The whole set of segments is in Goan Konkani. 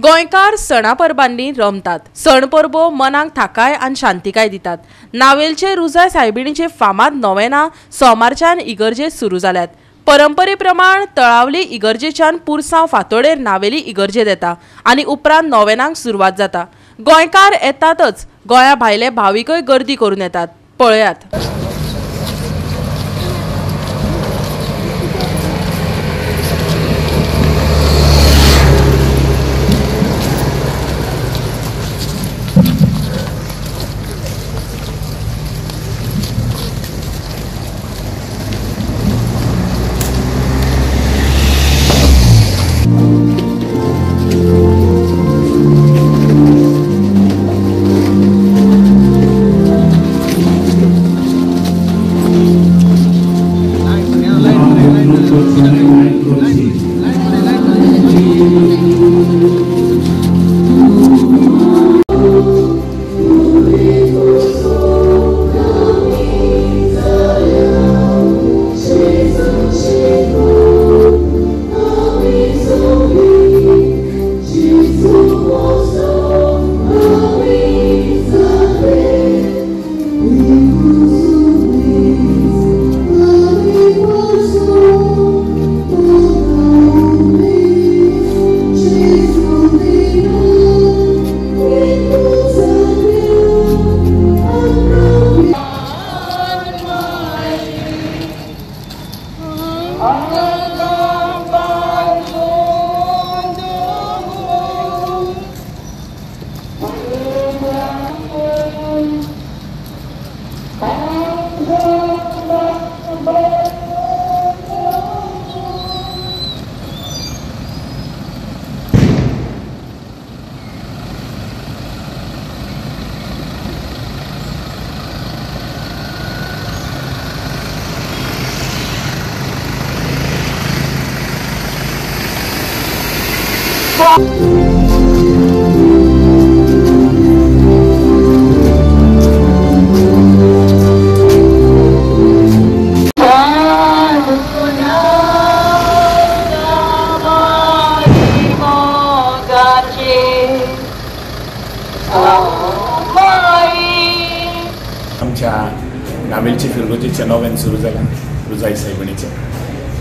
गोंयकार सणा परबांनी रमतात. सण परबो मनाक थाकाय आनी शांतिकाय दितात. नावेलचे रुजाय सायबिणीचे फामाद नोवेना सोमारच्यान इगर्जेत सुरू जाल्यात. परंपरे प्रमाण तळावली इगर्जेच्यान पुरसांव फातोडेर नावेली इगर्जेत येता आनी उपरांत नोवेनांक सुरवात जाता. गोंयकार येतातच, गोंया भायले भाविकय गर्दी करून येतात. पळयात. आमच्या नावेलचे फिरगोजेचें नोवेन सुरू जालां रुजाय सायबिणीचें.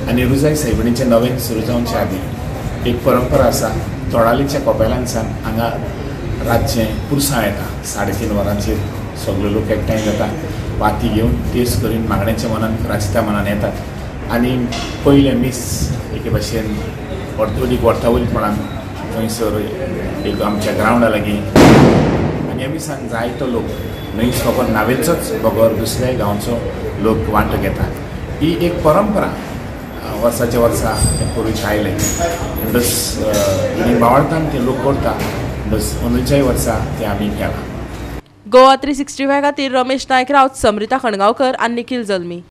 आनी रुजाय सायबिणीचें नोवेन सुरू जावचे आदीं एक परंपरा आसा. तोडालीच्या कोपेलांसान हांगा रातचें पुरसांव येता. 3:30 वरांचेर सगळे लोक एकठांय जाता, वाती घेवन तेज करून मागण्याच्या मनान राजता मनान येतात आनी पयलें मीस एके भाशेन ऑर्थोडीक वर्तावळीपणान थंयसर एक आमच्या ग्रावंडा लागीं. आनी ह्या मिसांक जायतो लोक न्हय फकत नावेलचोच बगर दुसऱ्याय गांवचो लोक वांटो घेतात. ही एक परंपरा वर्साच्या वर्सा तें करूंक आयलें म्हणटच आनी बावळटान ते लोक करता म्हणटच अंदूच्याय वर्सा तें आमी केलां. गोवा 365 खातीर रमेश नायक राऊत, समृता खणगांवकर आनी निखिल जल्मी.